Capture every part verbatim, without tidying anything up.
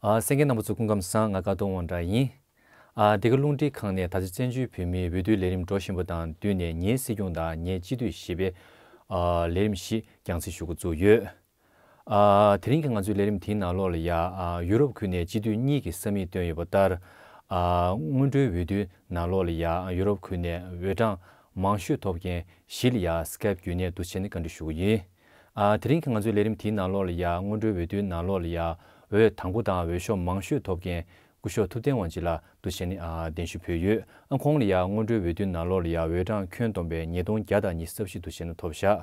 ཨ། གསན་མཁན་རྣམ་པ་ཚོ་སྐུ་ཁམས་བཟང་། ང་ཀ་ཏོང་དབང་གྲགས་ཡིན། ཨ། འདི་ག་རླུང་འཕྲིན་ཁང་ནས་ད་ཆ་བཙན་བྱོལ་བོད་མིའི་འོས་བསྡུའི་ལས་རིམ་འགྲོ་བཞིན་པ་དང་བསྟུན་ནས། ངའི་སྲིད་སྐྱོང་དང་ངའི་སྤྱི་འཐུས་ཞེས་པའི་ཨ་ལས་རིམ་ཞིག་རྒྱང་སྲིང་ཞུ་འགོ་བཙུགས་ཡོད། ཨ། དེ་རིང་གི་ང་ཚོའི་ལས་རིམ་དེའི་ནང་ལོགས་ལ་ཡ། ཨ། ཡུ་རོབ་ཁུལ་ནས་སྤྱི་འཐུས་གཉིས་ཀྱིས་ས་མིག་བཏོན་ཡོད་པ་ལྟར། ཨ། སྔོན་འགྲོའི་འོས་བསྡུའི་ནང་ལོགས་ལ་ཡ། ཡུ་རོབ་ཁུལ་ནས་འོས་གྲངས་མང་ཤོས་ཐོབ་མཁན་བཞི་ལ་ཡ་སྐྱབས་བརྒྱུད་ནས་འདུ་བྱས་ནས་བཀའ་འདྲི་ཞུ་གི་ཡིན། ཨ། དེ་རིང་གི་ང་ཚོའི་ལས་རིམ་དེའི་ནང་ལོགས་ལ་ཡ། སྔོན་འགྲོའི་འོས་བསྡུའི་ནང་ལོགས་ལ་ཡ། འོས་དང་པོ་དང་འོས་ཤོག་མང་ཤོས་ཐོབ་མཁན་སྐུ་ཞབས་ཐུབ་བསྟན་དབང་ཆེན་ལགས་འདུ་བྱས་ནས། ཨ། གདན་ཞུ་ཕུལ་ཡོད། ཨ། ཁོང་ལ་ཡ་སྔོན་འགྲོའི་འོས་བསྡུའི་ནང་ལོགས་ལ་ཡ་འོས་གྲངས་ཁྱོན་བསྡོམས་པའི་ཉིས་སྟོང་བརྒྱ་དང་ཉི་ཤུ་རྩ་བཞི་འདུ་བྱས་ནས་ཐོབ་བཞག།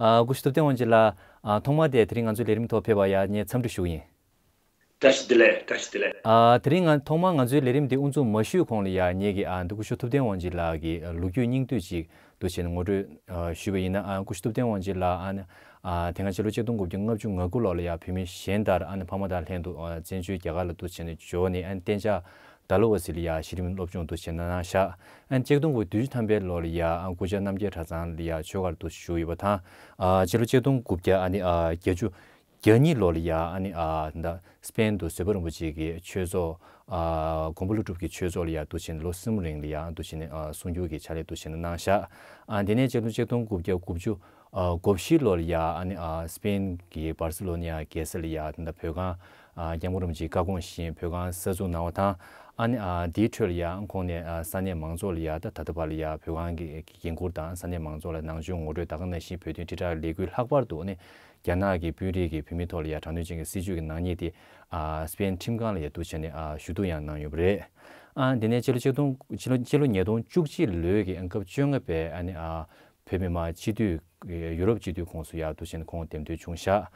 ཨ། སྐུ་ཞབས་ཐུབ་བསྟན་དབང་ཆེན་ལགས། ཨ། ཐོག་མར་དེ་དེ་རིང་ང་ཚོའི་ལས་རིམ་ཐོག་ཕེབས་པར་ཡ་ངས་འཚམས་འདྲི་ཞུ་གི་ཡིན། བཀྲ་ཤིས་བདེ་ལེགས། བཀྲ་ཤིས་བདེ་ལེགས། ཨ། དེ་རིང་ང་ཐོག་མར་ང་ཚོའི་ལས་རིམ་འདི་དབུ་འཛུགས་མ་ཞུས་གོང་ལ་ཡ་ངེད་ཀྱིས། ཨ། འདི་སྐུ་ཞབས་ཐུབ་བསྟན་དབང་ཆེན་ལགས་ཀྱི་ལོ་རྒྱུས་སྙིང་བསྡུས་ཅིག་འདུ་བྱས་ནས་ངོ་སྤྲོད། ཨ། ཞུས་པ་ཡིན་ན། ཨ། སྐུ་ཞབས་ཐུབ་བསྟན་དབང་ཆེན་ལགས། ཨ་ནི། ཨ། དེ་སྔ་ཕྱི་ལོ་ཆིག་སྟོང་དགུ་བརྒྱ་ལྔ་བཅུ་ང་དགུ་ལོ་ལ་ཡ་བོད་མི་གཞན་ལྟར། ཨ་ནི། ཕ་མ་དང་ལྷན་དུ། ཨ། བཙན་བྱོལ་རྒྱ་གར་ལ་འདུ་བྱས་ནས་འབྱོར་ནས། ཨ་ནི། གཏན་འཇགས་ཌལ་ཧོ་སི་ལ་ཡ་གཞི་རིམ་སློབ་སྦྱོང་འདུ་བྱས་ནས་གནང་བཞག། ཨ་ནི། ཆིག་སྟོང་དགུ་བརྒྱ་བདུན་ཅུ་ཐམ་པའི་ལོ་ལ་ཡ། ཨ། སྐུ་བཅར་རྣམ་རྒྱལ་གྲྭ་ཚང་ལ་ཡ་ཆོས་སྒར་དུ་བཞུགས་ཡོད་པ་དང་། ཨ། ཕྱི་ལོ་ཆིག་སྟོང་དགུ་བརྒྱ། ཨ་ནི། ཨ། བརྒྱད་ཅུ་གྱ་གཉིས་ལོ་ལ་ཡ། ཨ་ནི། ཨ། ད་སི་པེན་དུ་བཟོད་པ་རིན་པོ་ཆེ་གི་ཆོས་ཚོགས། ཨ། མགོན་པོ་ཀླུ་སྒྲུབ་ཀྱི་ཆོས་ཚོགས་ལ་ཡ་འདུ་བྱས་ནས་ལོ་གསུམ་རིང་ལ་ཡ་འདུ་བྱས་ནས། ཨ། གསུང་སྒྱུར་གྱི་ཕྱག་ལས་འདུ་བྱས་ནས་གནང་བཞག། ཨ། དེ་ནས་ཕྱི་ལོ་ཆིག་སྟོང་དགུ་བརྒྱ་དགུ་བཅུ། ཨ། གོ་བཞི་ལོ་ལ་ཡ། ཨ་ནི། ཨ། སི་པེན་གྱི་བར་སི་ལོ་ནི་ཡ་རྒྱལ་ས་ལ་ཡ། ད་ལྟ་བོད་ཁང་། ཨ། སྐྱབས་མགོན་རིན་པོ་ཆེའི་བཀའ་དགོངས་བཞིན་བོད་ཁང་གསར་འཛུགས་གནང་བ་དང་། ཨ་ནི། ཨ། དེའི་ཁྲོད་ལ་ཡ་ཁོང་ནས། ཨ། ས་གནས་མང་ཚོགས་ལ་ཡ། ད་ད་ལྟ་བར་ལ་ཡ་བོད་ཁང་གི་འགན་འཁུར་དང་། ས་གནས་མང་ཚོགས་ལ་ནང་ཆོས་ངོ་སྤྲོད། ད་ག་ནང་བཞིན་བོད་དོན་དྲིལ་བསྒྲགས་ལས་འགུལ། ལྷག་པར་དུ་ཨ་ནི་རྒྱ་ནག་གི་དཔོན་རིགས་ཀྱིས་བོད་མིའི་ཐོག་ལ་ཡ་དྲག་གནོན་ཅན་གྱི་སྲིད་བྱུས་ཀྱི་ནག་ཉེས་དེ། ཨ། སི་པེན་ཁྲིམས་ཁང་ལ་ཡ་འདུ་བྱས་ནས། ཨ། ཞུ་གཏུག་ཡང་གནང་ཡོད་པ་རེད། ཨ། དེ་ནས་ཕྱི་ལོ་ཆིག་སྟོང་། ཕྱི་ལོ། ཕྱི་ལོ་ཉིས་སྟོང་བཅུ་གཅིག་ལོའི་གི། ཨ། སྐབས་བཅོ་ལྔ་པའི། ཨ་ནི། ཨ། བོད་མི་མང་སྤྱི་འཐུས། ཡུ་རོབ་སྤྱི་འཐུས་ཁོངས་སུ་ཡ་འདུ་བྱས་ནས་ཁོང་འདེམས་ཐོན་བྱུང་བཞག།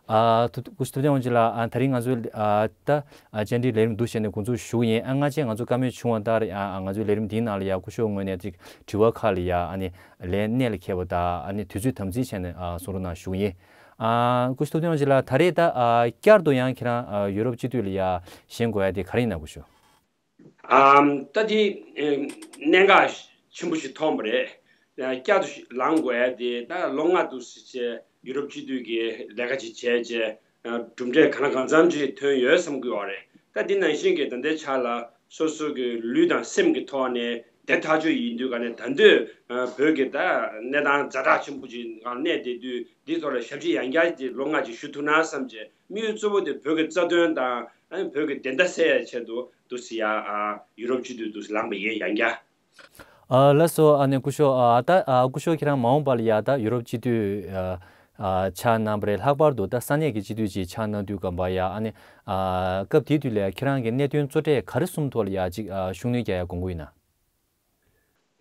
ཨ། ཐུ། སྐུ་ཞབས་ཐུབ་བསྟན་དབང་ཆེན་ལགས། ཨ། ད་རིང་ང་ཚོའི། ཨ། ད། ཨ། བཅར་འདྲིའི་ལས་རིམ་འདུ་བྱས་ནས་འགོ་འཛུགས་ཞུ་གི་ཡིན། ཨ། སྔ་རྗེས་ང་ཚོ་བཀའ་མོལ་བྱུང་བ་ལྟར། ཨ། ང་ཚོའི་ལས་རིམ་འདིའི་ནང་ལ་ཡ་སྐུ་ཞབས་ངོས་ནས་ཅིག་དྲི་བ་ཁག་ལ་ཡ། ཨ་ནི་ལན་གནད་ལ་འཁེལ་བ་དང་། ཨ་ནི་དུས་ཚོད་དམ་འཛིན་བྱས་ནས། ཨ། གསུང་རོགས་གནང་ཞུ་གི་ཡིན། ཨ། སྐུ་ཞབས་ཐུབ་བསྟན་དབང་ཆེན་ལགས། ད་རེས་ད། ཨ། བསྐྱར་དུ་ཡང་ཁྱེད་རང་། ཨ། ཡུ་རོབ་སྤྱི་འཐུས་ལ་ཡ་བཞེངས་དགོས་ཡ་དེ་ག་རེ་ཡིན་ན། སྐུ་ཞབས། ཨམ། ད་དེ་ཨེ་གནད་འགག་ཆེན་པོ་ཞིག་མཐོང་བ་རེད། ཨ། བསྐྱར་དུ་ལངས་དགོས་ཡ་དེ། ད་ལོ་ལྔ་འདུག་སེ་བྱས་ཡུ་རོབ་སྤྱི་འཐུས་ཀྱི་ལས་ཀ་ཅིག་བྱས་བྱས། ཨ། གྲུབ་འབྲས་གང་ལ་གང་འཚམ་ཅིག་ཐོན་ཡོད་བསམ་གྱི་ཡོད་རེད། ད་འདི་ནང་བཞིན་གྱི་ད་ལྟའི་ཆ་ལ་སོ་སོ་གི་ལུས་དང་སེམས་ཀྱི་ཐོག་ནས་བདེ་ཐག་ཆོད་ཡིན་དུས། ག་ནས་ད་དུང་། ཨ། བོད་ཀྱི་ད་གནས་སྟངས་ཛ་དྲག་ཆེན་པོ་ཅིག་ནང་གནས་བསྡད་དུས། འདིའི་ཐོག་ལ་ཞབས་ཕྱི་ཡང་བསྐྱར་ཅིག་ལོ་ལྔ་ཅིག་ཞུ་ཐུབ་ན་བསམ་བྱས། དམིགས་ཡུལ་གཙོ་བོ་དེ་བོད་ཀྱི་རྩ་དོན་དང་། ཨ་ནི་བོད་ཀྱི་བདེན་མཐའ་གསལ་ཡའི་ཆེད་དུ་འདུག་སེ་ཡ། ཨ། ཡུ་རོབ་སྤྱི་འཐུས་འདུག་སེ་ལངས་པ་ཡིན། ཡང་བསྐྱར། ཨ། ལགས་སོ། ཨ་ནི་སྐུ་ཞབས། ཨ། ད། ཨ། སྐུ་ཞབས་ཁྱེད་རང་མ་འོངས་པ་ལ་ཡ་ད་ཡུ་རོབ་སྤྱི་འཐུས། ཨ། ཨ། ཆགས་གནང་བ་རེད། ལྷག་པར་དུ་ད་ས་གནས་ཀྱི་སྤྱི་འཐུས་ཅིག་ཆགས་གནང་དུས་སྒང་པ་ཡ། ཨ་ནི། ཨ། སྐབས་དེ་དུས་ལ་ཡ་ཁྱེད་རང་གི་གནད་དོན་གཙོ་གྲས་ག་རེ་གསུམ་ཐོག་ལ་ཡ་ཅིག་ཨ། ཤུགས་སྣོན་རྒྱག་ཡ་དགོངས་ཀྱི་ཡོད་ན།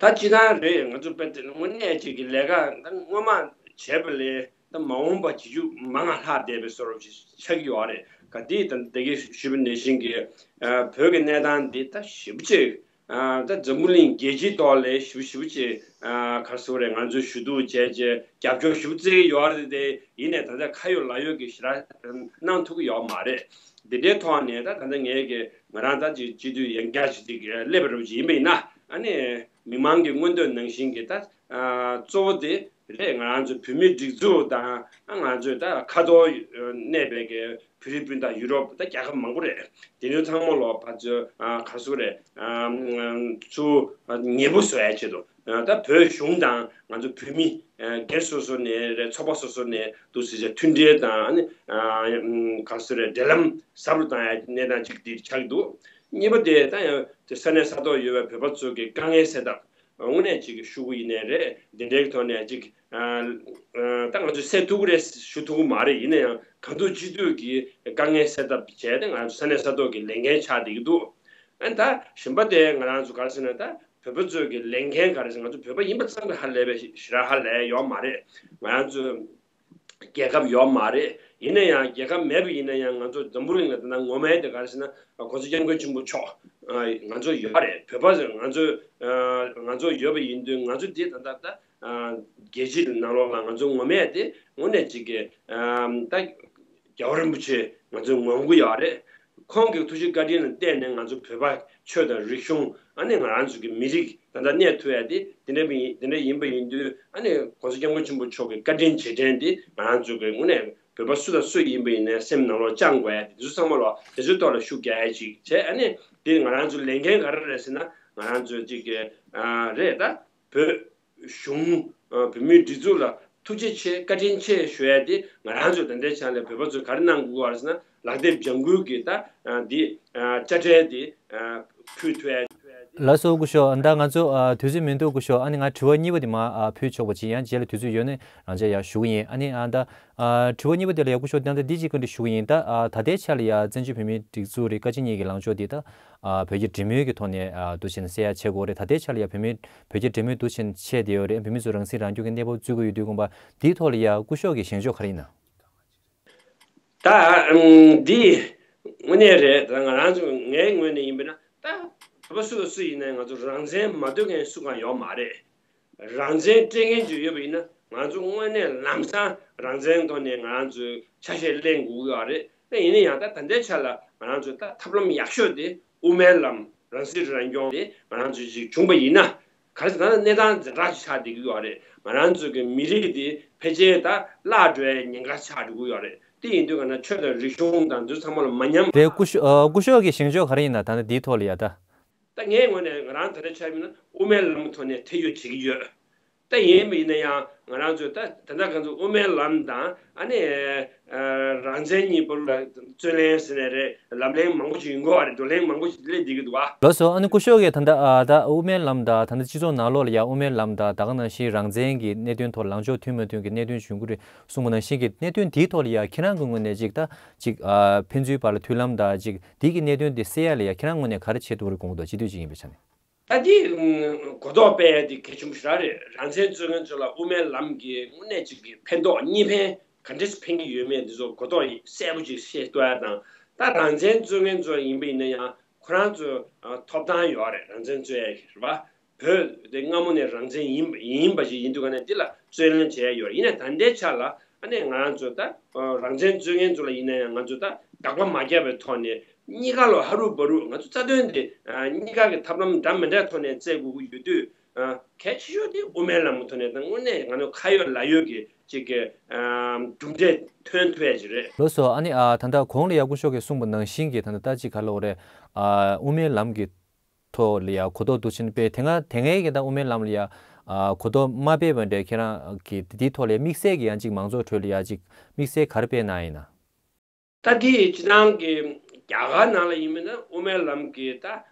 ད་སྤྱིར་བཏང་རེད། ང་ཚོ་དཔེ་དེ་དངོས་གནས་ཅིག་གི་ལས་ཀ་ད་སྔོན་མ་བྱས་པ་ལས་ད་མ་འོངས་པ་བྱེད་རྒྱུ་མང་ང་ལྷག་བསྡད་པའི་བཟོ་འདྲ་ཅིག་ཆགས་ཀྱི་ཡོད་རེད། ག་དེ་ད་ད་གིན་ཞུས་པ་ནང་བཞིན་གྱི། ཨ། བོད་ཀྱི་གནས་སྟངས་འདི་ད་ཞེ་པོ་ཅིག་ཨ། ད་འཛམ་བུ་གླིང་རྒྱལ་སྤྱིའི་ཐོག་ལ་ཞེ་པོ་ཞེ་པོ་ཅིག་ཨ། ག་རེ་ཟེར་དགོས་རེད། ང་ཚོས་ཞུ་གཏུག་བྱས་བྱས་རྒྱབ་སྐྱོར་ཞེ་པོ་བྱེད་ཀྱི་ཡོད་རེད་དེ། ཡིན་ནའི་ད་ལྟ་ཁ་ཡོད་ལག་ཡོད་ཀྱི་ཞེ་དྲག་གནང་ཐུབ་ཀྱི་ཡོད་མ་རེད། འདི་འདྲའི་ཐོག་ནས་ད་ད་ལྟ་ངས་ཀྱི་ང་རང་ད་ཅིག་སྤྱི་འཐུས་ཡང་བསྐྱར་ཅིག་ཅིག་སླེབས་པ་འདྲ་པོ་ཅིག་ཡིན་པ་ཡིན་ན། ཨ་ནི་མི་མང་གི་མངོན་འདོད་ནང་བཞིན་གྱི་ད། ཨ། གཙོ་བོ་དེ་རེད། ང་རང་ཚོ་བོད་མིའི་སྒྲིག་འཛུགས་དང་། ཨ། ང་ཚོས་ད་ཁ་ཐོར་གནས་པའི་གི་ཕི་ལི་པིན་དང་ཡུ་རོབ་ད་རྒྱལ་ཁབ་མང་པོ་རེད། དེ་ཚོ་ཚང་མ་ལ་ཕར་ཚུར། ཨ། ག་རེ་ཟེར་དགོས་རེད། ཨ། ཚུར་ཉེ་པོ་བཟོ་ཡ་ཆེད་དུ། ཨ། ད་བོད་གཞུང་དང་ང་ཚོ་བོད་མི། ཨ། སྒེར་སོ་སོ་ནས་རེད། ཚོགས་པ་སོ་སོ་ནས་འདུག་སེ་བྱས་མཐུན་སྒྲིལ་དང་། ཨ་ནི། ཨ། ག་རེ་ཟེར་དགོས་རེད། འབྲེལ་ལམ་ཟབ་རུ་བཏང་ཡ་གནས་སྟངས་གཅིག་འདི་ཆགས་ཀྱི་འདུག་གཉིས་པ་དེ་ད་ཡང་དེ་ས་གནས་ས་ཐོག་ཡོད་པའི་བོད་པ་ཚོ་གི་དཀའ་ངལ་སེལ་ཐབས། དངོས་གནས་ཅིག་གི་ཤོག་གུ་ཡིན་ནའི་རེད། འདི་འདྲའི་ཐོག་ནས་ཅིག་ཨ། ཨ། ད་ང་ཚོས་སེལ་ཐུབ་ཀྱི་རེད་ཞུ་ཐུབ་ཀྱི་མ་རེད། ཡིན་ན་ཡང་གང་ཐུབ་ཅི་ཐུབ་ཀྱིས་དཀའ་ངལ་སེལ་ཐབས་བྱས་ཏེ་ང་ཚོ་ས་གནས་ས་ཐོག་གི་ལས་འགན་ཆགས་བསྡད་ཀྱི་འདུག་ཨ་ནི་ད་གཞན་པ་དེ་ང་རང་ཚོ་ག་རེ་ཟེར་ན། ད་བོད་པ་ཚོས་ཀྱི་ལས་འགན་ག་རེ་ཟེར། ང་ཚོ་བོད་པ་ཡིན་པ་ཙམ་གྱིས་ཧ་ལས་པའི་ཞེ་དྲག་ཧ་ལས་ཡོད་མ་རེད། ང་རང་ཚོ་རྒྱལ་ཁབ་ཡོད་མ་རེད། ཡིན་ན་ཡང་རྒྱལ་ཁབ་མེད་པ་ཡིན་ན་ཡང་ང་ཚོ་འཛམ་བུ་གླིང་ལ་ད་ལྟ་ངོ་མ་དེ་ག་རེ་ཟེར་ན། གོང་ས་སྐྱབས་མགོན་ཆེན་པོ་མཆོག་ཨ། ང་ཚོ་ཡོད་རེད། བོད་པ་ང་ཚོ། ཨ། ང་ཚོ་ཡོད་པ་ཡིན་དུས་ང་ཚོ་འདི་ད་ལྟ་ད། ཨ། རྒྱལ་སྤྱིའི་ནང་ལོགས་ལ་ང་ཚོ་ངོ་མ་དེ་དངོས་གནས་ཅིག་གི། ཨ། ད་རྒྱལ་བ་རིན་པོ་ཆེ་ང་ཚོ་ངོམ་གྱི་ཡོད་རེད། ཁོང་གི་ཐུགས་རྗེ་བཀའ་དྲིན་ལ་བརྟེན་ནས་ང་ཚོ་བོད་པ་ཆོས་དང་རིག་གཞུང་། ཨ་ནི་ང་རང་ཚོ་གི་མི་རིགས་ད་ལྟ་གནས་ཐུབ་ཡ་དེ་དེ་འདྲ་མི་དེ་འདྲ་ཡིན་པ་ཡིན་དུས། ཨ་ནི་གོང་ས་སྐྱབས་མགོན་ཆེན་པོ་མཆོག་གི་བཀའ་དྲིན་རྗེས་དྲན་དེ་ང་རང་ཚོ་གི་དངོས་གནས་ བོད་པ་སུ་དང་སུ་ཡིན་པ་ཡིན་ནའི་སེམས་ནང་ལོགས་བཅངས་དགོས་ཡ་དེ་ཚོ་ཚང་མ་ལ་དེ་ཚོའི་ཐོག་ལ་ཤུགས་རྒྱག་ཡ་ཅིག་བྱས། ཨ་ནི་དེ་ང་རང་ཚོ་ལས་འགན་ག་རེ་རེད་ཟེར་ན། ང་རང་ཚོ་ཅིག་གི་ཨ་རེད་ད། བོད་གཞུང་། ཨ། བོད་མིའི་སྒྲིག་འཛུགས་ལ་ཐུགས་རྗེ་ཆེ་བཀའ་དྲིན་ཆེ་ཞུ་ཡ་དེ་ང་རང་ཚོ་ད་ལྟའི་ཆ་ལ་བོད་པ་ཚོས་ག་རེ་གནང་དགོས་པ་རེད་ཟེར་ན། ལག་དེབ་ལྗང་ཁུ་གི་ད་ཨ་འདི་ཨ་དཔྱ་ཁྲལ་དེ་ཨ་ཕུལ་ཐུབ་ཡ། ལགས་སོ་སྐུ་ཞབས། ད་ང་ཚོ་ཨ་དུས་ཚོད་མི་འདུག་སྐུ་ཞབས། ཨ་ནི་ང་དྲི་བ་གཉིས་པ་དེ་མར་ཨ་ཕུལ་ཆོག་པ་ཅིག་ཡང་རྗེས་ལ་དུས་ཚོད་ཡོད་ན་རང་འཇགས་ཡར་ཞུ་གི་ཡིན། ཨ་ནི་ཨ་ད་ཨ་དྲི་བ་གཉིས་པ་དེ་ལ་ཡ་སྐུ་ཞབས་ད་ལྟ་འདི་གཅིག་བཀའ་འདྲི་ཞུ་གི་ཡིན། ད་ཨ་ད་ལྟའི་ཆ་ལ་ཡ་བཙན་བྱོལ་བོད་མིའི་སྒྲིག་འཛུགས་རེད། བཀའ་སྤྱི་གཉིས་ཀྱི་ལངས་ཕྱོགས་དེ་ད་ཨ་བོད་རྒྱ་འབྲེལ་མོལ་གྱི་ཐོག་ནས་ཨ་འདུག་བྱས་ནས་གསལ་ཡ་བྱེད་དགོས་རེད། ད་ལྟའི་ཆ་ལ་ཡ་བོད་མི་བོད་རྒྱ་འབྲེལ་མོལ་འདུག་བྱས་ནས་བྱས་བསྡད་ཡོད་རེད། བོད་མི་ཚོ་རང་སྲིད་རང་སྐྱོང་གི་གནས་བབ་རྩོད་ཀྱི་ཡོད་དུས་དགོངས་པ་འདིའི་ཐོག་ལ་ཡ་སྐུ་ཞབས་ཀྱི་བཞེངས་ཕྱོགས་ག་རེ་ཡིན་ན། ད་ཨ་འདི་དངོས་གནས་རེད། ད་ང་རང་ཚོ་ངའི་ངོས་ནས་ཡིན་པ་ན། ད་བོད་པ་སུ་དང་སུ་ཡིན་ནའི་ང་ཚོ་རང་བཙན་མ་འདོད་མཁན་སུ་གང་ཡོད་མ་རེད། རང་བཙན་སྤྲད་མཁན་ཅིག་ཡོད་པ་ཡིན་ན་ང་ཚོ་དངོས་གནས་ལམ་སང་རང་བཙན་ཐོག་ནས་ང་རང་ཚོས་ཆ་ཤས་ལེན་དགོས་ཀྱི་ཡོད་རེད། ད་ཡིན་ན་ཡང་ད་ད་ལྟའི་ཆ་ལ་ང་རང་ཚོ་ད་ཐབས་ལམ་ཡག་ཤོས་དེ་དབུ་མའི་ལམ་རང་སྲིད་རང་སྐྱོང་དེ་ང་རང་ཚོས་ཅིག་བྱུང་པ་ཡིན་ན། ག་རེ་ཟེར་ན་གནས་སྟངས་འཛིན་གྲྭ་ཆགས་བསྡད་ཀྱི་ཡོད་རེད། ང་རང་ཚོ་གི་མི་རིགས་དེ་འཕེལ་རྒྱས་ད་བརླག་འགྲོ་ཡའི་ཉེན་ཁ་ཆགས་འགྲོ་གི་ཡོད་རེད། དེ་ཡིན་དུས་ག་ན་ཆོས་དང་རིག་གཞུང་དང་འདི་ཚང་མ་ལ་མ་ཉམས། དེ་སྐུ་ཞབས་ཨ་སྐུ་ཞབས་ཀྱི་བཞེངས་ཕྱོགས་ག་རེ་ཡིན་ན། ད་ནི་འདིའི་ཐོག་ལ་ཡ་ད། ད་ངའི་ངོས་ནས་ང་རང་ད་ལྟ་ཆ་ཡིན་ན་དབུ་མའི་ལམ་ཐོག་ནས་ཐེ་བྱུས་བྱེད་ཀྱི་ཡོད། ད་ཡིན་མིན་ཡིན་ན་ཡང་ང་རང་ཚོས་ད་ད་ལྟ་ང་ཚོ་དབུ་མའི་ལམ་དང་ཨ་ནི་ཨ་རང་བཙན་གཉིས་བར་ལ་རྩོད་གླེང་ཟེར་ནའི་རེད། ལབ་གླེང་མང་པོ་ཞིག་ཡོང་གི་ཡོད་རེད། བགྲོ་གླེང་མང་པོ་ཞིག་སླེབས་བསྡད་ཀྱི་འདུག་ཨ། ལགས་སོ། ཨ་ནི་སྐུ་ཞབས་ཀྱིས་ད་ལྟ་ཨ་ད་དབུ་མའི་ལམ་དང་ད་ལྟ་སྤྱི་ཚོགས་ནང་ལོགས་ལ་ཡ་དབུ་མའི་ལམ་དང་ད་ག་ནང་བཞིན་རང་བཙན་གྱི་གནད་དོན་ཐོག་ལངས་ཕྱོགས་མཐུན་མ་མཐུན་གྱི་གནད་དོན་བྱུང་གི་རེད་གསུངས་པ་ནང་བཞིན་གྱི་གནད་དོན་དེའི་ཐོག་ལ་ཡ་ཁྱེད་རང་གི་ངོས་ནས་ཅིག་ད་ཅིག་ཨ་ཕན་ཚུན་བར་ལ་མཐུན་ལམ་དང་ཅིག་དེ་གི་གནད་དོན་དེ་སེལ་ཡ་ལ་ཡ་ཁྱེད་རང་ངོས་ནས་ག་རེ་བྱེད་ཐུབ་རེད་དགོངས་ཀྱི་འདུག་སྤྱི་འཐུས་ཅིག་ཡིན་པའི་ཆ་ནས། ད་དེ་གོ་རྟོགས་སྤེལ་ཡ་དེ་གལ་ཆེན་པོ་ཞེ་དྲག་རེད། རང་བཙན་རྩོད་མཁན་ཚོ་ལ་དབུ་མའི་ལམ་གྱི་དངོས་གནས་ཅིག་གི་ཕན་ཐོགས་གཉིས་ཕན་ག་འདྲས་ཕན་གྱི་ཡོད་མེད་འདི་ཚོ་གོ་རྟོགས་གསལ་པོ་ཅིག་ཤེས་ཐུབ་ཡ་དང་། ད་རང་བཙན་རྩོད་མཁན་ཚོ་ཡིན་པ་ཡིན་ན་ཡང་ཁོ་རང་ཚོ་ཨ་ཐོབ་ཐང་ཡོད་རེད། རང་བཙན་རྩོད་ཡ་གི་རེད་པ། བོད་དེ་སྔ་མོ་ནས་རང་བཙན་ཡིན་ཡིན་པ་ཞིག་ཡིན་དུས་ག་ནས་འདི་ལ་རྩོད་ལེན་བྱས་ཡོད། ཡིན་ནའི་ད་ལྟའི་ཆ་ལ་ཨ་ནི་ང་རང་ཚོ་ད་ཨ་རང་བཙན་རྩོད་མཁན་ཚོ་ལ་ཡིན་ན་ཡང་ང་ཚོ་ད་དགག་པ་མ་བརྒྱབ་པའི་ཐོག་ནས་གཉིས་ཀ་ལ་ཧ་རུ་བ་རུ་ང་ཚོ་རྩ་དོན་དེ་ཨ་གཉིས་ཀ་གི་ཐབས་ལམ་འདྲ་མི་འདྲའི་ཐོག་ནས་བཙལ་དགོས་ཀྱི་ཡོད་དུས། ཨ་གལ་ཆེ་ཤོས་དེ་དབུ་མའི་ལམ་གྱི་ཐོག་ནས་ད་དངོས་གནས་ང་ཚོ་ཁ་ཡོད་ལག་ཡོད་ཀྱི་ཅིག་གི་ཨ་གྲུབ་འབྲས་ཐོན་ཐུབ་ཡ་ཅིག་རེད། ལགས་སོ། ཨ་ནི་ཨ་ད་ལྟ་གོང་ལ་ཡ་སྐུ་ཞབས་ཀྱིས་གསུངས་པ་ནང་བཞིན་གྱི་ད་ལྟ་ད་ཅིག་ག་ལབ་དགོས་རེད། ཨ་དབུ་མའི་ལམ་གྱི་ཐོག་ལ་ཡ་གོ་རྟོགས་འདུག་ཕྱིན་པས་དེ་སྔ་དེ་སྔའི་གི་ད་དབུ་མའི་ལམ་ལ་ཡ་ཨ་གོ་རྟོགས་མ་སྤེལ་བ་འདྲ་ཁྱེད་རང་གི་དེའི་ཐོག་ལ་ཡ་དམིགས་བསལ་གྱི་ཡང་ཅིག་མང་ཚོགས་ཁྲོད་ལ་ཡ་ཅིག་དམིགས་བསལ་ག་རེ་སྤེལ་གནང་ཡིན་ན། ད་དེ་སྤྱི་བཏང་གི་རྒྱ་གར་ནང་ལ་ཡིན་མིན་ན་དབུ་མའི་ལམ་གྱི་ད་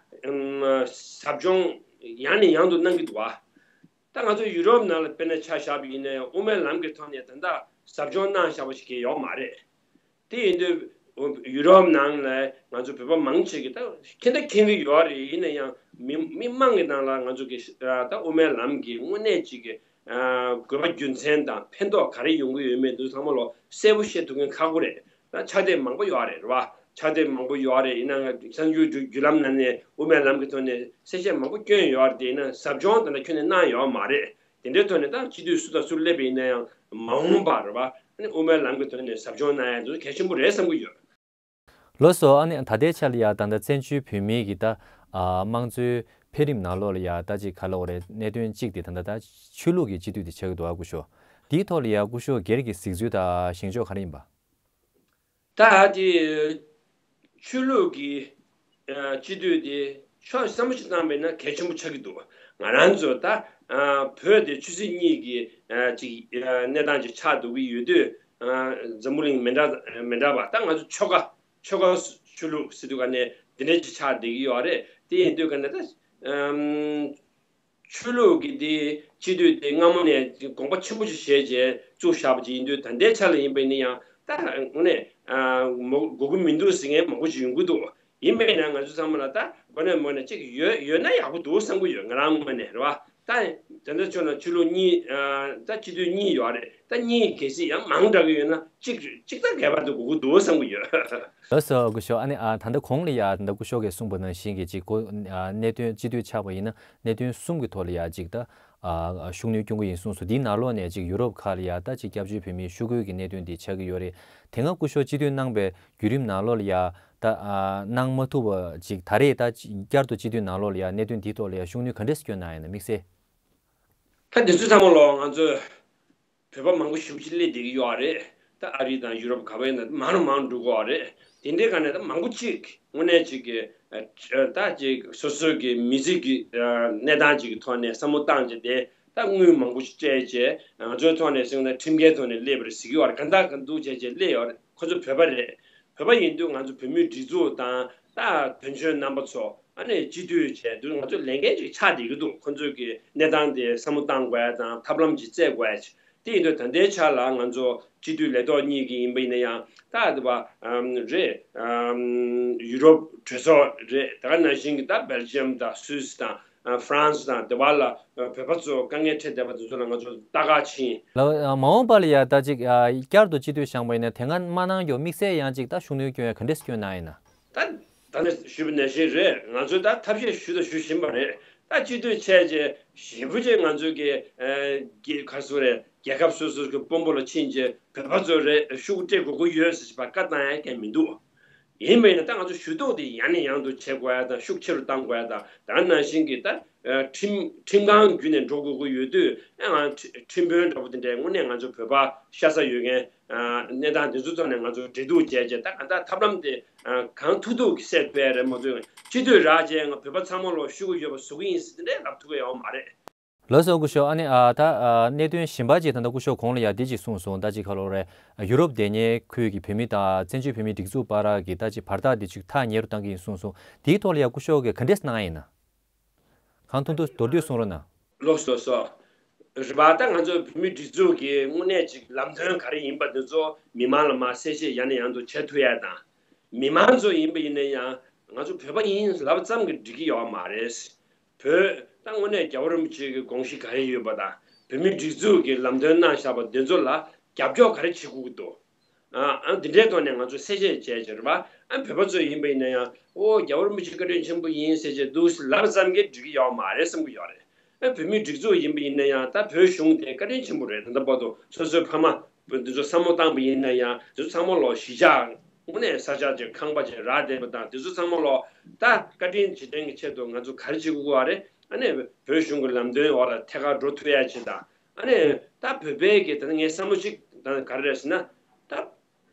ཨམ་ཟབ་སྦྱོང་ཡང་ནས་ཡང་དུ་གནང་གི་འདུག་བ། ད་ང་ཚོ་ཡུ་རོབ་ནང་ལ་དཔེར་ན་ཆ་བཞག་པ་ཡིན་ན་ཡང་དབུ་མའི་ལམ་གྱི་ཐོག་ནས་ད་ལྟ་ཟབ་སྦྱོང་གནང་བཞག་པ་ཞིག་གི་ཡོད་མ་རེད། དེ་ཡིན་དུས་ཡུ་རོབ་ནང་ལ་ང་ཚོ་བོད་པ་མང་ཆེ་གི་ད་མཁྱེན་ད་མཁྱེན་གི་ཡོད་རེད། ཡིན་ན་ཡང་མི་མི་མང་གི་ནང་ལ་ང་ཚོ་གི་ད་དབུ་མའི་ལམ་གྱི་དངོས་གནས་ཅིག་གི་ཨ་དགོས་པ་རྒྱུ་མཚན་དང་ཕན་ཐོགས་ག་རེ་ཡོང་གི་ཡོད་མེད་འདི་ཚང་མ་ལོ་གསལ་པོ་ཤེས་ཐུབ་མཁན་ཁག་པོ་རེད། ད་ཕྱག་དེབ་མང་པོ་ཡོད་རེད། རེད་བ། ཕྱག་དེབ་མང་པོ་ཡོད་རེད། ཡིན་ན་ང་གསར་འགྱུར་བརྒྱུད་ལམ་ནང་ནས་དབུ་མའི་ལམ་གྱི་ཐོག་ནས་གསལ་བཤད་མང་པོ་བསྐྱོན་ཡོད་རེད། དེ་ཡིན་ན་ཟབ་སྦྱོང་དེ་འདྲ་ཁྱོན་ནས་གནང་ཡོད་མ་རེད། དེ་འདྲའི་ཐོག་ནས་ད་སྤྱི་འཐུས་སུ་དང་སུ་སླེབས་པ་ཡིན་ན་ཡང་མ་འོངས་པར་རེད་བ། ཨ་ནི་དབུ་མའི་ལམ་གྱི་ཐོག་ནས་ཟབ་སྦྱོང་གནང་ཡ་འདི་གལ་ཆེན་པོ་རེད་བསམ་གྱི་ཡོད། ལགས་སོ། ཨ་ནི་ད་ལྟའི་ཆ་ལ་ཡ་ད་ལྟ་བཙན་བྱོལ་བོད་མིའི་གི་ད་ཨ་དམངས་གཙོའི་འཕེལ་རིམ་ནང་ལོགས་ལ་ཡ་ད་ཅིག་ག་ལབ་དགོས་རེད། གནད་དོན་གཅིག་དེ་ད་ལྟ་ད་ཆོས་ལུགས་ཀྱི་སྤྱི་འཐུས་དེ་ཆགས་ཀྱི་འདུག་ཨ་སྐུ་ཞབས། དེའི་ཐོག་ལ་ཡ་སྐུ་ཞབས་སྒེར་གྱི་གཟིགས་ཚུལ་དང་བཞེངས་ཕྱོགས་ག་རེ་ཡིན་པ། ད་དེ་ཆོས་ལུགས་ཀྱི་ཨ་སྤྱི་འཐུས་དེ་ཕྱོགས་བསམ་བློ་ཞིག་བཏང་བས་ན་གལ་ཆེན་པོ་ཆགས་ཀྱི་འདུག་ང་རང་ཚོ་ད་ཨ་བོད་དེ་ཆོས་སྲིད་གཉིས་ཀྱི་ཨ་ཅིག་ཨ་གནས་སྟངས་ཅིག་ཆགས་འདུག་གི་ཡོད་དུས། ཨ་འཛམ་བུ་གླིང་མི་འདྲ་མི་འདྲ་བ། ད་ང་ཚོ་ཆོལ་ཁ་ཆོལ་ཁ་ཆོས་ལུགས་ཟེར་དུས་ག་ནས་འདི་འདྲ་ཅིག་ཆགས་བསྡད་ཀྱི་ཡོད་རེད། དེ་ཡིན་དུས་ག་ནས་ད་ཨམ་ཆོས་ལུགས་ཀྱི་དེ་སྤྱི་འཐུས་དེ་སྔ་མོ་ནས་དགོངས་པ་ཆེན་པོ་ཞིག་བཞེས་བྱས་བཙུགས་བཞག་པ་ཅིག་ཡིན་དུས། ད་ལྟའི་ཆ་ལ་ཡིན་པ་ཡིན་ན་ཡང་ད་དངོས་གནས་ཨ་མོ་དགོས་ཀྱི་མི་འདུག་ཟེར་མཁན་མང་པོ་ཞིག་ཡོང་གི་འདུག་ཡིན་པས་ན་ང་ཚོ་ཚང་མ་ལ་ད་དགོས་ན་མོ་ན་གཅིག་ཡོད་ཡོད་ན་ཡག་པོ་འདུག་བསམ་གྱི་ཡོད། ང་རང་ངོས་ནས་རེད་བ། ད་དེ་འདྲ་བྱུང་ན་ཆོས་ལུགས་གཉིས་ཨ་ད་སྤྱི་འཐུས་གཉིས་ཡོད་རེད། ད་གཉིས་གལ་སྲིད་ཡང་མང་དྲགས་ཀྱི་ཡོད་ན་གཅིག་གཅིག་ད་ངེས་པར་དུ་དགོས་ཀྱི་འདུག་བསམ་གྱི་ཡོད། ལགས་སོ་སྐུ་ཞབས། ཨ་ནི་ཨ་ད་ལྟ་གོང་ལ་ཡ་ད་ལྟ་སྐུ་ཞབས་ཀྱིས་གསུངས་པ་ནང་བཞིན་གྱི་ཅིག་གོ་ཨ་གནད་དོན་སྤྱི་འཐུས་ཆགས་པ་ཡིན་ན་གནད་དོན་གསུམ་གྱི་ཐོག་ལ་ཡ་ཅིག་ད་ཨ་ཤུགས་སྣོན་སྐྱོན་གྱི་ཡིན་གསུངས་སོང་། དེའི་ནང་ལོགས་ནས་ཅིག་ཡུ་རོབ་ཁག་ལ་ཡ་ད་ཅིག་སྐྱབས་བཅོལ་བོད་མིའི་ཤོག་ཁུལ་གྱི་གནད་དོན་དེ་ཆགས་ཀྱི་ཡོད་རེད། དེ་སྔ་སྐུ་ཞབས་སྤྱི་འཐུས་གནང་པའི་བརྒྱུད་རིམ་ནང་ལོགས་ལ་ཡ་ད་ཨ་གནང་མ་ཐུབ་པ་ཅིག་ད་རེས་ད་བསྐྱར་དུ་སྤྱི་འཐུས་ནང་ལོགས་ལ་ཡ་གནད་དོན་འདིའི་ཐོག་ལ་ཡ་ཤུགས་སྣོན་ག་འདྲས་སྐྱོན་གནང་ཡ་ན་དམིགས་བསལ། ད་འདི་ཚོ་ཚང་མ་ལོ་ང་ཚོས་བོད་པ་མང་པོ་ཞེ་པོ་ཅིག་སླེབས་བསྡད་ཀྱི་ཡོད་རེད། ད་ཨ་རི་དང་ཡུ་རོབ་ག་བ་ཡིན་ན་མང་རུ་མང་རུ་འགྲོ་གི་ཡོད་རེད། དེ་འདྲའི་སྒང་ནས་ད་མང་པོ་ཅིག་དངོས་གནས་ཅིག་གི་ཨ་ད་ཅིག་སོ་སོའི་གི་མི་ཚེ་གི་ཨ་གནས་སྟངས་ཅིག་གི་ཐོག་ནས་བསམ་བློ་བཏང་བྱས་ཏེ། ད་དངུལ་མང་པོ་ཞིག་སྤྲད་བྱས་ང་ཚོའི་ཐོག་ནས་ཟེར་ན་ཁྲིམས་འགལ་ཐོག་ནས་སླེབས་པ་རེད་ཟེར་གྱི་ཡོད་རེད། གང་ལྟར་གང་འདུག་བྱས་བྱས་སླེབས་ཡོད་རེད། ཁོ་ཚོ་བོད་པ་རེད། བོད་པ་ཡིན་དུས་ང་ཚོ་བོད་མིའི་སྒྲིག་འཛུགས་དང་ད་དོན་གཅོད་རྣམ་པ་ཚོ་ཨ་ནི་སྤྱི་འཐུས་བྱས་དུས་ང་ཚོ་ལས་འགན་ཅིག་ཆགས་བསྡད་ཀྱི་འདུག་ཁོ་ཚོས་ཀྱི་གནས་སྟངས་དེ་བསམ་བློ་བཏང་དགོས་ཡ་དང་ཐབས་ལམ་ཅིག་བཙལ་དགོས་ཡ་ཅིག་དེ་ཡིན་དུས་ད་ལྟའི་ཆ་ལ་ང་ཚོ་སྤྱི་འཐུས་ལས་ཐོག་གཉིས་ཀྱི་ཡིན་པ་ཡིན་ན་ཡང་ད་དེ་བ་རེད། ཡུ་རོབ་གྲོས་ཚོགས་རེད། ད་ག་ནང་བཞིན་གྱི་ད་སྦེལ་ཇི་ཡམ་དང་སུད་སི་དང་ཧྥ་རན་སི་དང་དེ་བ་ལ་བོད་པ་ཚོ་དཀའ་ངལ་འཕྲད་བསྡད་པ་དེ་ཚོ་ལ་ང་ཚོ་ལྟ་ག་ཕྱིན། ལགས། མ་འོངས་པ་ལ་ཡ་ད་ཅིག་བསྐྱར་དུ་སྤྱི་འཐུས་བཞེངས་པ་ཡིན་ན་དེ་སྔ་མ་གནང་མགྱོགས་དམིགས་བསལ་ཡང་ཅིག་ད་ཤུགས་སྣོན་སྐྱོན་ཡ་ག་འདྲས་སྐྱོན་གནང་ཡིན་ན། ད་ད་ནི་ཞུས་པ་ནང་བཞིན་རེད། ང་ཚོས་ད་ཐབས་ཤེས་ཞུས་དང་ཞུ་བཞིན་པ་རེད། ད་སྤྱི་འཐུས་བྱས་རྗེས་ཞེ་པོ་ཅིག་ང་ཚོས་ཀྱི་ཨ་གི་ག་རེ་ཟེར་རེད། རྒྱལ་ཁབ་སོ་སོ་གི་དཔོན་པོ་ལ་ཕྱིན་རྗེས་བོད་པ་ཚོ་རེད་ཤུགས་སྤྲད་དགོས་ཀྱི་ཡོད་ཟེར་བ་བཀའ་བཏང་ཡ་གང་མི་འདུག་ཡིན་པ་ཡིན་ན་ད་ང་ཚོ་ཞུ་གཏུག་དེ་ཡང་ནས་ཡང་དུ་བྱེད་དགོས་ཡ་དང་ཤུགས་ཆེ་རུ་གཏང་དགོས་ཡ་དང་ད་ནང་བཞིན་གྱི་ད་ཁྲིམས་ཁྲིམས་ཁང་བརྒྱུད་ནས་འགྲོ་དགོས་ཀྱི་ཡོད་དུས་ཨ་ང་ཁྲི་ཁྲིམས་དཔོན་འདྲ་པོ་དེ་འདྲས་དངོས་གནས་ང་ཚོ་བོད་པ་ཤ་ཚ་ཡོད་མཁན་གནས་སྟངས་དེ་ཚོ་ཐོག་ནས་ང་ཚོ་འབྲེལ་གཏུག་བྱས་རྗེས་ད་གང་ལྟར་ཐབས་ལམ་དེ་གང་ཐུབ་ཐུབ་ཀྱིས་སེལ་ཐུབ་ཡ་རེད་མ་གཏོགས་སྤྱི་འཐུས་རག་རྗེས་ང་བོད་པ་ཚང་མ་ལོ་ཤུ་གུ་ཡོད་པ་བཟོ་གི་ཡིན་ཟེར་དེ་འདྲས་ལབ་ཐུབ་ཀྱི་ཡོད་མ་རེད། ལགས་སོ་སྐུ་ཞབས། ཨ་ནི་ཨ་ད་ཨ་གནད་དོན་གཞན་པ་ཅིག་ད་ལྟ་སྐུ་ཞབས་གོང་ལ་ཡ་འདི་ཅིག་གསུངས་སོང་། ད་ཅིག་ག་ལོ་རེད། ཡུ་རོབ་དེ་ཉེ་ཁུལ་གྱི་བོད་མི་དང་བཙན་བྱོལ་བོད་མིའི་སྒྲིག་འཛུགས་བར་གྱི་ད་ཅིག་བར་ཐག་འདི་ཅིག་ཐག་ཉེ་རུ་བཏང་གི་ཡིན་གསུངས་སོང་། དེའི་ཐོག་ལ་ཡ་སྐུ་ཞབས་ཀྱིས་ག་འདྲས་གནང་ཡིན་ན། གང་ཐུབ་ཐུབ་མདོར་བསྡུས་གསུང་རོགས་གནང་། ལགས་སོ་སོ། རེད་པ། ད་ང་ཚོ་བོད་མིའི་སྒྲིག་འཛུགས་ཀྱི་དངོས་གནས་ཅིག་ལམ་སྟོན་ག་རེ་ཡིན་པ་འདི་ཚོ་མི་མང་ལ་མར་གསལ་བཤད་ཡང་ནས་ཡང་དུ་བྱེད་ཐུབ་ཡ་དང་། མི་མང་ཚོ་ཡིན་པ་ཡིན་ན་ཡང་ང་ཚོ་བོད་པ་ཡིན་ལབ་ཙམ་གྱིས་འགྲིག་གི་ཡོད་མ་རེད། བོད་ད་དངོས་གནས་རྒྱལ་བ་རིན་པོ་ཆེ་གི་དགོངས་གཞི་ག་རེ་ཡོད་པ་དང་བོད་མིའི་སྒྲིག་འཛུགས་ཀྱི་ལམ་སྟོན་གནང་བཞག་པ་འདི་ཚོ་ལ་རྒྱབ་སྐྱོར་ག་རེ་བྱེད་དགོས་ཀྱི་འདུག་ཨ་ཨ་འདི་འདྲའི་ཐོག་ནས་ང་ཚོ་གསལ་བཤད་བྱས་བྱས་རེད་པ། ཨ་བོད་པ་ཚོ་ཡིན་པ་ཡིན་ན་ཡང་ཨོ་རྒྱལ་བ་རིན་པོ་ཆེ་བཀའ་དྲིན་ཆེན་པོ་ཡིན་ཟེར་བྱས་འདུག་ལབ་ཙམ་གྱིས་འགྲིག་གི་ཡོད་མ་རེད་བསམ་གྱི་ཡོད་རེད། ཨ་བོད་མིའི་སྒྲིག་འཛུགས་ཡིན་པ་ཡིན་ན་ཡང་ད་བོད་གཞུང་དེ་བཀའ་དྲིན་ཆེན་པོ་རེད། ད་ལྟ་བར་དུ་སོ་སོའི་ཕ་མ་འདི་ཚོ་བསམ་བློ་བཏང་པ་ཡིན་ན་ཡང་འདི་ཚོ་ཚང་མ་ལོ་གཞིས་ཆགས་དངོས་གནས་ས་ཆ་ཅིག་ཁང་པ་ཅིག་རག་བསྡད་པ་དང་འདི་ཚོ་ཚང་མ་ལོ་ད་བཀའ་དྲིན་རྗེས་དྲན་གྱི་ཆེད་དུ་ང་ཚོ་ག་རེ་བྱེད་དགོས་ཀྱི་ཡོད་རེད། ཨ་ནི་བོད་གཞུང་གི་ལམ་སྟོན་འོག་ལ་ཐད་ཀར་འགྲོ་ཐུབ་ཡ་ཅིག་དང་། ཨ་ནི་ད་བོད་པའི་གི་ད་ངའི་བསམ་བློ་ཅིག་ད་ག་རེ་རེད་ཟེར་ན་ད་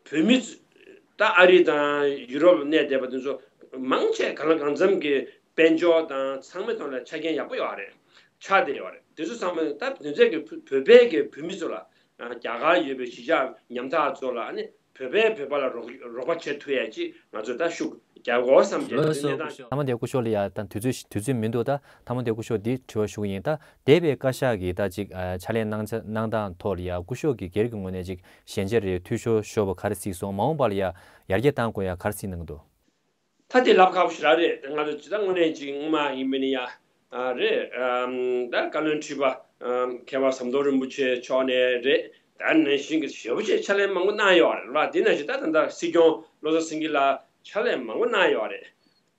བོད་མི་ད་ཨ་རི་དང་ཡུ་རོབ་གནས་བསྡད་པ་དེ་ཚོ་མང་ཆེ་གང་ལ་གང་འཚམ་གྱི་དཔལ་འབྱོར་དང་ཚང་མའི་ཐོག་ལ་ཆ་རྐྱེན་ཡག་པོ་ཡོད་རེད། ཆགས་བསྡད་ཡོད་རེད། དེ་ཚོ་ཚང་མ་ད་དེ་ཚོའི་གི་བོད་པའི་གི་བོད་མི་ཚོ་ལ་རྒྱ་གར་ཡོད་པའི་གཞིས་ཆགས་ཉམ་ཐག་ཚོ་ལ་ཨ་ནི་བོད་པས་བོད་པ་ལ་རོགས་རོགས་པ་བྱེད་ཐུབ་ཡ་ཅིག་ང་ཚོས་ད་ཤུགས་རྒྱག་དགོས་བསམ་གྱི་ལགས་སོ་གནས་སྟངས། མཐའ་མ་དེ་སྐུ་ཞབས་ལ་ཡ་ད་དུས་ཚོད་དུས་ཚོད་མི་འདུག་ད་མཐའ་མ་དེ་སྐུ་ཞབས་འདི་དྲི་བ་ཞུ་གི་ཡིན། ད་འདས་པའི་བཀའ་ཤག་གི་ད་ཅིག་ཨ་ཕྱག་ལས་གནང་ཚ་གནང་སྟངས་ཐོག་ལ་ཡ་སྐུ་ཞབས་ཀྱི་སྒེར་གྱི་ངོས་ནས་ཅིག་ཞལ་མཇལ་རེད་འཐུས་ཤོར་ཤོར་བ་ག་རེ་གཟིགས་སོང་། མ་འོངས་པ་ལ་ཡ་ཡར་རྒྱས་གཏང་དགོས་ཡ་ག་རེ་གཟིགས་གནང་གི་འདུག་ད་དེ་ལབ་ཁག་པོ་ཞིག་རང་རེད། ང་ཚོ་ཇི་ལྟར་དངོས་གནས་ཅིག་སྔོན་མ་ཡིན་པ་ནི་ཡ་ཨ་རེད། ཨམ་ད་བཀའ་བློན་ཁྲི་པ་ཨམ་མཁས་པ་ཟམ་གདོང་རིན་པོ་ཆེ་མཆོག་ནས་རེད། ད་ནང་བཞིན་གྱི་ཞེ་པོ་ཅིག་ཕྱག་ལས་མང་པོ་གནང་ཡོད་རེད་བ། དེ་ནང་བཞིན་ད་ད་ལྟ་སྲིད་སྐྱོང་བློ་བཟང་སེང་གེ་ལགས་ཕྱག་ལས་མང་པོ་གནང་ཡོད་རེད།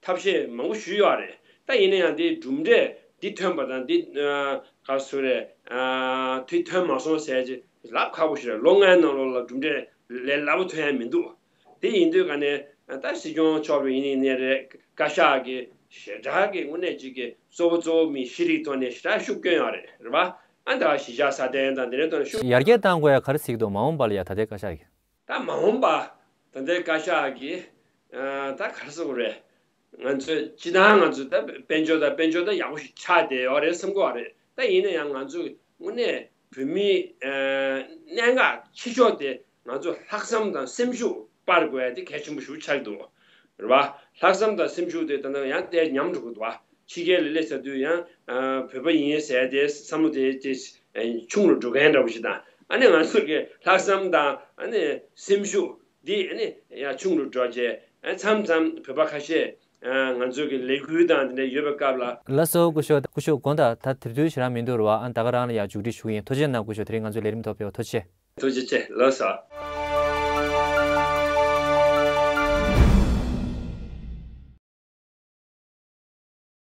ཐབས་ཤེས་མང་པོ་ཞུས་ཡོད་རེད། ད་ཡིན་ན་ཡང་འདི་གྲུབ་འབྲས་འདི་ཐོན་པ་དང་འདི་ཨ་ག་རེ་ཟེར་རེད། ཨ་འདི་ཐོན་མ་སོང་ཟེར་ཅིག་ལབ་ཁག་པོ་ཞིག་རེད། ལོ་ལྔའི་ནང་ལོགས་ལ་གྲུབ་འབྲས་ལས་སླ་པོ་ཐོན་ཡ་མི་འདུག་དེ་ཡིན་དུས་ག་ནས་ད་སྲིད་སྐྱོང་མཆོག་ཡིན་ནའི་རེད། བཀའ་ཤག་གི་ཞེ་དྲག་གི་དངོས་གནས་ཅིག་གི་གཙོ་བོ་གཙོ་བོ་མི་ཤེས་རིག་ཐོག་ནས་ཞེ་དྲག་ཤུགས་བསྐྱོན་ཡོད་རེད། རེད་པ། ཨ་ད་གཞིས་ཆགས་སྲ་བརྟན་དང་དེ་འདྲའི་ཐོག་ནས་ཤུགས། ཡར་རྒྱས་གཏང་དགོས་ཡ་ག་རེ་གཟིགས་འདུག་མ་འོངས་པ་ལ་ཡ་ད་ལྟའི་བཀའ་ཤག་གི་ད་མ་འོངས་པ་ད་ལྟའི་བཀའ་ཤག་གི་ཨ་ད་ག་རེ་ཟེར་དགོས་རེད། ང་ཚོས་སྤྱི་བཏང་ང་ཚོ་ད་དཔལ་འབྱོར་དང་དཔལ་འབྱོར་ད་ཡག་པོ་ཞིག་ཆགས་བསྡད་ཡོད་རེད་བསམ་གྱི་ཡོད་རེད། ད་ཡིན་ན་ཡང་ང་ཚོ་དངོས་གནས་བོད་མིའི་ཨ་གནད་འགག་ཆེ་ཤོས་དེ་ང་ཚོ་ལྷག་བསམ་དང་སེམས་ཤུགས་སྤར་དགོས་ཡ་དེ་གལ་ཆེན་པོ་ཞིག་ཆགས་ཀྱི་འདུག་རེད་བ། ལྷག་བསམ་དང་སེམས་ཤུགས་དེ་ད་ལྟ་ཡང་དེ་ཉམས་འགྲོ་གི་འདུག་བ། ཕྱི་རྒྱལ་ལ་སླེབས་ཚར་དུས་ཡང་ཨ་བོད་པ་ཡིན་ཟེར་དེ་བསམ་བློ་དེ་དེ་ཨ་ཆུང་རུ་འགྲོ་མཁན་འདྲ་པོ་ཞིག་དང་། ཨ་ནི་ང་ཚོ་གི་ལྷག་བསམ་དང་ཨ་ནི་སེམས་ཤུགས་འདི་ཨ་ནི་ཡང་ཆུང་རུ་འགྲོ་བྱས། ཨ་མཚམས་མཚམས་བོད་པ་ཁ་ཤས་ཨ་ང་ཚོ་གི་ལས་འགུལ་དང་དེ་འདྲ་ཡོད་པའི་སྐབས་ལ། ལགས་སོ་སྐུ་ཞབས། སྐུ་ཞབས་དགོངས་དག་ད་དེ་དུས་ཞེ་དྲག་མི་འདུག་རེད་བ། ཨ་ད་ག་རང་ལ་ཡང་མཇུག་སྒྲིལ་ཞུ་གི་ཡིན། ཐུགས་རྗེ་གནང་སྐུ་ཞབས། དེ་རིང་ང་ཚོའི་ལས་རིམ་ཐོག་ཕེབས་པར་ཐུགས་རྗེ་ཆེ། ཐུགས་རྗེ་ཆེ། ལགས་སོ།